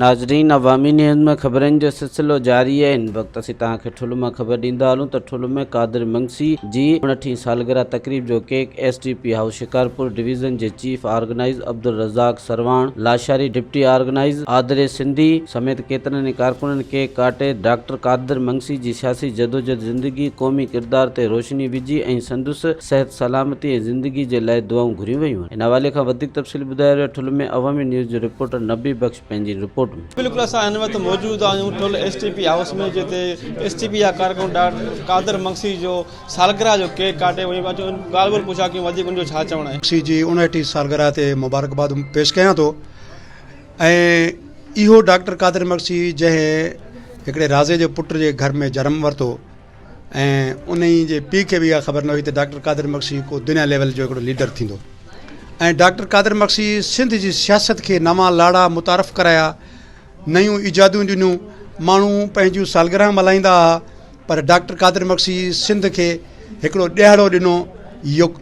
ناظرين عوامي نيوز ۾ خبرن جو سلسلو جاري آهي هن وقت اسين توهان کي ٺل مان خبر ڏيندا هلون ته ٺل ۾ قادر منگسي جي اڻٽيهين سالگرهه تقريب جو cake S T P house Shikarpur division جي chief organiser Abdulrazzaq Sarwan Lashari deputy organiser Adri Sindhi سميت ڪيترن ئي ڪارڪنن ڪيڪ ڪاٽي ڊاڪٽر قادر منگسي جي سياسي جدوجھد زندگي قومي ڪردار تي روشني وجهي ۽ سندس صحت سلامتي ۽ زندگي جي لاء دعائون گهريون ويون ان حوالي کان وڌيڪ تفصيل ٻڌائي رهيو ٺل ۾ عوامي نيوز جو رپورٽر نبي بخش پنهنجي رپورٽ ۾. بلڪل اسان هن وقت موجود آهيون ٺل ايس ٽي پي هائوس ۾ جتي ايس ٽي پي جا ڪارڪن ڊاڪٽر قادر مگسي جو سالگرهه جو ڪيڪ ڪاٽي وڃي اچو ڳالهه ٻولهه پڇا ڪيون وڌيڪ ان جو ڇا چوڻ آهي. مگسي جي اڻهٺين سالگرهه تي مبارڪباد پيش ڪيان ٿو ۽ اهو ڊاڪٽر قادر مگسي جنهن هڪڙي رازي جي پٽ جي گهر ۾ جنم ورتو ۽ انهي جي پيء کي به اها خبر نه هئي ته ڊاڪٽر قادر مگسي ڪو دنيا ليول جو هڪڙو ليڊر ٿيندو ۽ ڊاڪٽر قادر مگسي سنڌ جي سياست کي نوان لاڙا متعارف ڪرايا نيون ايجادون ڏنيون ماڻهو پنهنجون سالگرهه ملهائيندا هئا پر ڊاڪٽر قادر مگسي سنڌ کي هڪڙو ڏهاڙو ڏنو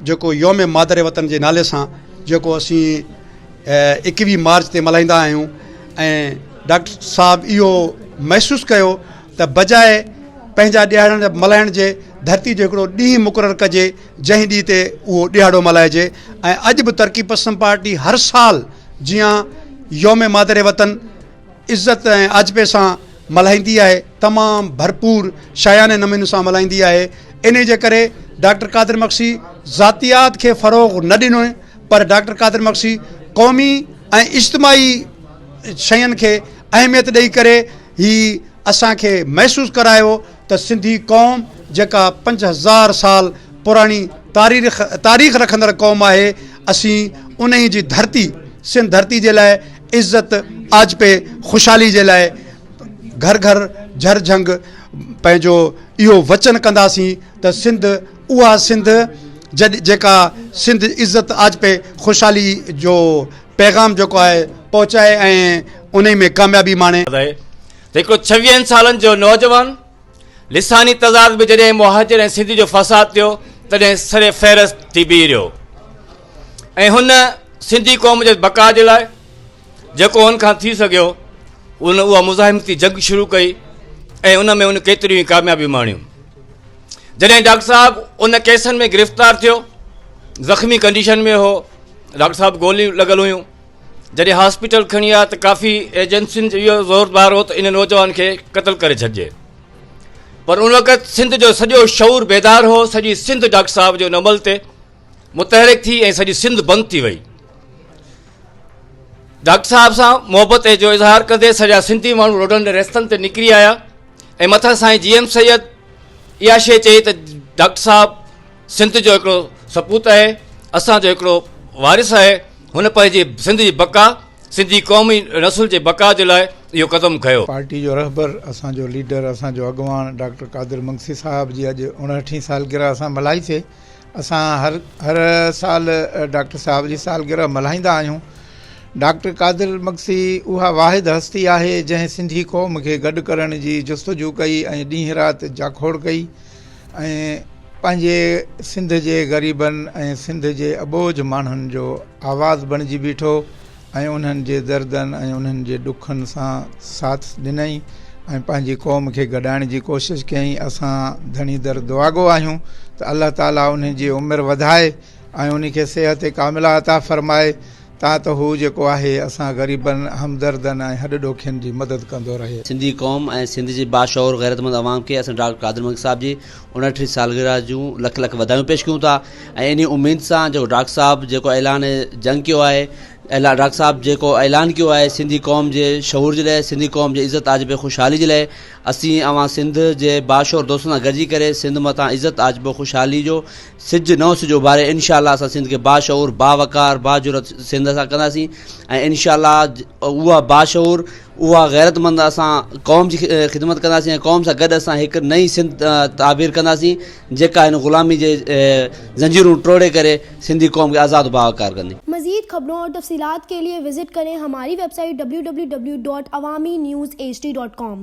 جيڪو يوم مادر وطن جي نالي سان جيڪو اسين ايڪويهه مارچ تي ملهائيندا آهيون ۽ ڊاڪٽر صاحب اهو محسوس ڪيو ته بجاء پنهنجا ڏهاڙن ملهائڻ جي ڌرتي جو هڪڙو ڏينهن مقرر ڪجي جنهن ڏينهن تي اهو ڏهاڙو ملهائجي ۽ اڄ به ترقي پسند پارٽي هر سال جيان يوم مادر وطن عزت ۽ آجپي سان ملهائيندي آهي تمام ڀرپور شايانه نموني سان ملهائيندي آهي انهي جي ڪري ڊاڪٽر قادر مگسي ذاتيات کي فروغ نه ڏنو پر ڊاڪٽر قادر مگسي قومي ۽ اجتماعي شين کي اهميت ڏئي ڪري هي اسان کي محسوس ڪرايو ته سنڌي قوم جيڪا 5000 سال پراڻي تاريخ تاريخ رکندڙ قوم آهي اسين انهي جي ڌرتي سنڌ ڌرتي جي لاء عزت آجپي خوشحالي جي لاء گهر گهر جهر جهنگ پنهنجو اهو وچن ڪنداسين ته سنڌ اها سنڌ جڏ جيڪا سنڌ عزت آجپي خوشحالي جو پيغام جيڪو آهي پهچائي ۽ انهي ۾ ڪاميابي ماڻي. آهي ته هڪڙو ڇويهن سالن جو نوجوان لساني تضاد ۾ جڏهن مهاجر ۽ سنڌي جو فساد ٿيو تڏهن سر فهرست ٿي بيهي رهيو ۽ هن سنڌي قوم جي بقا جي لاء جيڪو هن کان ٿي سگهيو ان اها مزاحمتي جنگ شروع ڪئي ۽ ان ۾ هن ڪيتريون ئي ڪاميابيون ماڻيون. جڏهن ڊاڪٽر صاحب ان ڪيسن ۾ گرفتار ٿيو زخمي ڪنڊيشن ۾ هو ڊاڪٽر صاحب گوليون لڳل هيون جڏهن هاسپيٽل کڻي آيا ته ڪافي ايجنسين جو اهو زور بار هو ته ان نوجوان کي قتل ڪري ڇڏجي پر ان وقت سنڌ جو سڄو شعور بيدار هو سڄي سنڌ ڊاڪٽر صاحب جو ان عمل تي متحرڪ ٿي ۽ سڄي سنڌ بند ٿي وئي ڊاڪٽر صاحب سان محبت جو اظهار ڪندي سڄا سنڌي ماڻهو روڊن رستن تي نڪري آيا ۽ مٿان سائين جي ايم سيد اها شيء چئي ته ڊاڪٽر صاحب سنڌ جو هڪڙو سپوت آهي اسان جو هڪڙو وارث آهي هن پنهنجي سنڌ جي بقا سنڌي قومي نسل جي بقا جي لاء اهو قدم کنيو. پارٽي جو رهبر اسان جو ليڊر اسان جو اڳواڻ ڊاڪٽر قادر مگسي صاحب جي اڄ اڻهٺين سالگرهه اسان ملهائي سي اسان هر هر سال ڊاڪٽر صاحب جي سالگرهه ملهائيندا آهيون. ڊاڪٽر قادر مگسي اها واحد هستي آهي جنهن سنڌي قوم کي گڏ ڪرڻ جي جستجو ڪئي ۽ ڏينهن رات جاکوڙ ڪئي ۽ پنهنجي سنڌ جي غريبن ۽ سنڌ جي اٻوجهه ماڻهن جو آواز بڻجي بيٺو. ۽ انهن جي دردن ۽ انهن جي ڏکن سان ساٿ ڏنائين ۽ پنهنجي قوم کي گڏائڻ جي ڪوشش ڪيائين اسان ڌڻي در دعاگو آهيون ته الله تعالي انهن جي عمر وڌائي ۽ انهن کي صحت ڪامله عطا فرمائي تان ته هو جيڪو آهي اسان غريبن همدردن ۽ هڏ ڏوکين جي مدد ڪندو رهي. سنڌي قوم ۽ سنڌ جي باشعور غيرتمند عوام کي اسان ڊاڪٽر قادر مگسي صاحب جي اڻهٺين سالگرهه جون لک لک واڌايون پيش ڪيون ٿا ۽ انهي اميد سان جيڪو ڊاڪٽر صاحب جيڪو اعلان جنگ ڪيو آهي ڊاڪٽر صاحب جيڪو اعلان ڪيو آهي سنڌي قوم جي شعور جي لاء سنڌي قوم جي عزت آجپي خوشحالي جي لاء اسين اوهان سنڌ جي باشعور دوستن سان گڏجي ڪري سنڌ مٿان عزت آجپو خوشحالي جو سج نئون سج اڀاري انشاء الله اسان سنڌ کي باشعور باوقار باجرت سنڌ اسان ڪنداسين ۽ انشاء الله اها باشعور اها غيرتمند اسان قوم جي خدمت ڪنداسين ۽ قوم سان گڏ اسان هڪ نئين سنڌ تعبير ڪنداسين جيڪا هن غلامي جي زنجيرون ٽوڙي ڪري سنڌي قوم کي آزاد باوقار ڪندي. مزيد خبرون اور تفصيلات کے لئے وزٽ ڪرين ھماري web site www.awamiNewsHD.com.